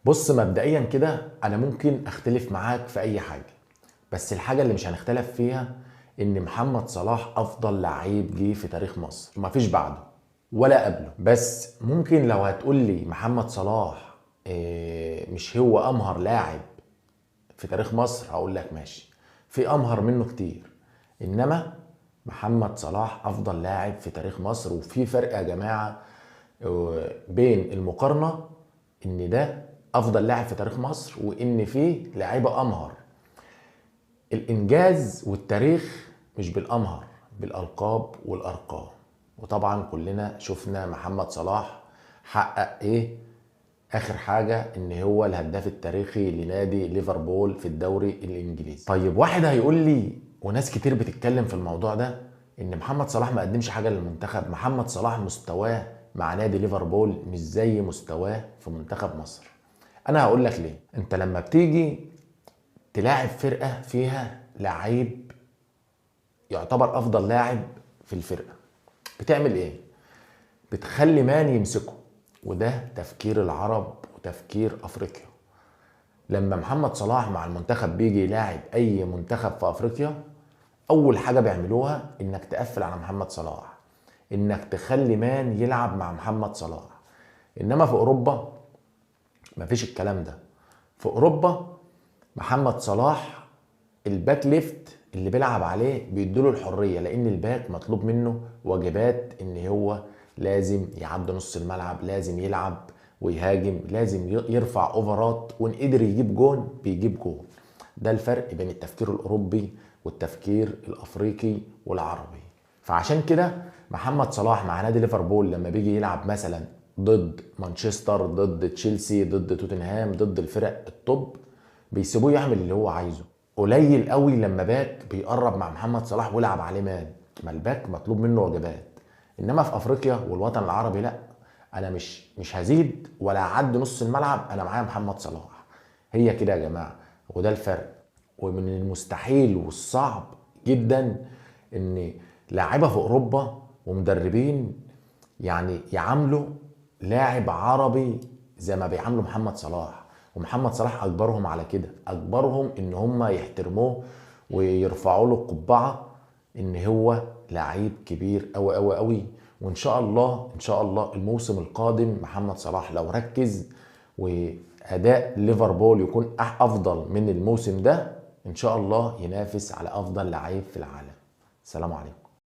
بص مبدئيا كده انا ممكن اختلف معاك في اي حاجة، بس الحاجة اللي مش هنختلف فيها ان محمد صلاح افضل لعيب جه في تاريخ مصر، مفيش بعده ولا قبله. بس ممكن لو هتقول لي محمد صلاح مش هو امهر لاعب في تاريخ مصر، هقول لك ماشي، في امهر منه كتير، انما محمد صلاح افضل لاعب في تاريخ مصر. وفي فرق يا جماعة بين المقارنة ان ده افضل لاعب في تاريخ مصر وان في لاعيبه امهر. الانجاز والتاريخ مش بالامهر، بالالقاب والارقام. وطبعا كلنا شفنا محمد صلاح حقق ايه اخر حاجة، ان هو الهداف التاريخي لنادي ليفربول في الدوري الانجليزي. طيب واحد هيقول لي، وناس كتير بتتكلم في الموضوع ده، ان محمد صلاح ما قدمش حاجة للمنتخب، محمد صلاح مستواه مع نادي ليفربول مش زي مستواه في منتخب مصر. انا هقول لك ليه. انت لما بتيجي تلاعب فرقه فيها لعيب يعتبر افضل لاعب في الفرقة، بتعمل ايه؟ بتخلي مان يمسكه، وده تفكير العرب وتفكير افريقيا. لما محمد صلاح مع المنتخب بيجي يلاعب اي منتخب في افريقيا، اول حاجة بيعملوها انك تقفل على محمد صلاح، انك تخلي مان يلعب مع محمد صلاح. انما في اوروبا مفيش الكلام ده. في اوروبا محمد صلاح ال back left اللي بيلعب عليه بيدوله الحرية، لان ال back مطلوب منه واجبات، ان هو لازم يعدي نص الملعب، لازم يلعب ويهاجم، لازم يرفع اوفرات، وان قدر يجيب جون بيجيب جون. ده الفرق بين التفكير الاوروبي والتفكير الافريقي والعربي. فعشان كده محمد صلاح مع نادي ليفربول لما بيجي يلعب مثلا ضد مانشستر، ضد تشيلسي، ضد توتنهام، ضد الفرق ال top، بيسيبوه يعمل اللي هو عايزه. قليل قوي لما back بيقرب مع محمد صلاح ويلعب عليه man، ما ال back مطلوب منه واجبات. انما في افريقيا والوطن العربي لا، انا مش هزيد ولا هعدي نص الملعب، انا معايا محمد صلاح. هي كده يا جماعة، وده الفرق. ومن المستحيل والصعب جدا ان لاعيبه في اوروبا ومدربين يعني يعاملوا لاعب عربي زي ما بيعاملوا محمد صلاح. ومحمد صلاح اجبرهم على كده، اجبرهم ان هم يحترموه ويرفعوا له القبعة ان هو لعيب كبير قوي قوي قوي. وان شاء الله ان شاء الله الموسم القادم محمد صلاح لو ركز واداء ليفربول يكون افضل من الموسم ده، ان شاء الله ينافس على افضل لعيب في العالم. السلام عليكم.